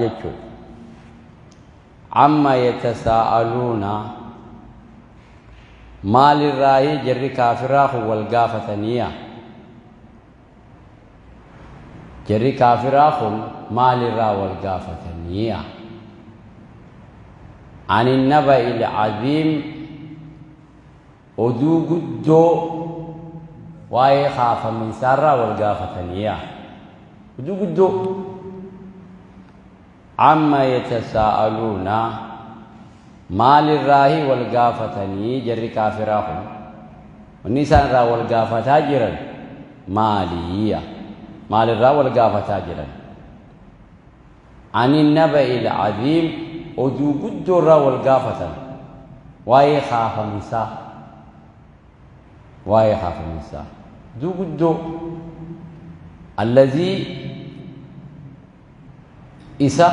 Jechuudha. Amma yatasaa'aluuna, maalirraahi jarri kaafiraa kun wal gaafataniiya? Jarri kaafiraa kun maalirraa wal gaafataniiya? Ani naba'il aziim, oduu guddoo waa'ee kaafaminsaarraa wal gaafataniiya. Oduu guddoo. Amma yatasaa'aluuna, maalirraahi wal gaafatanii jarri kaafiraa kun? Wanni isaan irraa wal gaafataa jiran maaliiya? Maalirraa wal gaafataa jiran? Ani naba'il aziim, oduu guddoo irraa wal gaafatan, waa'ee kaafaminsaa, waa'ee kaafaminsaa, oduu guddoo allazii isa.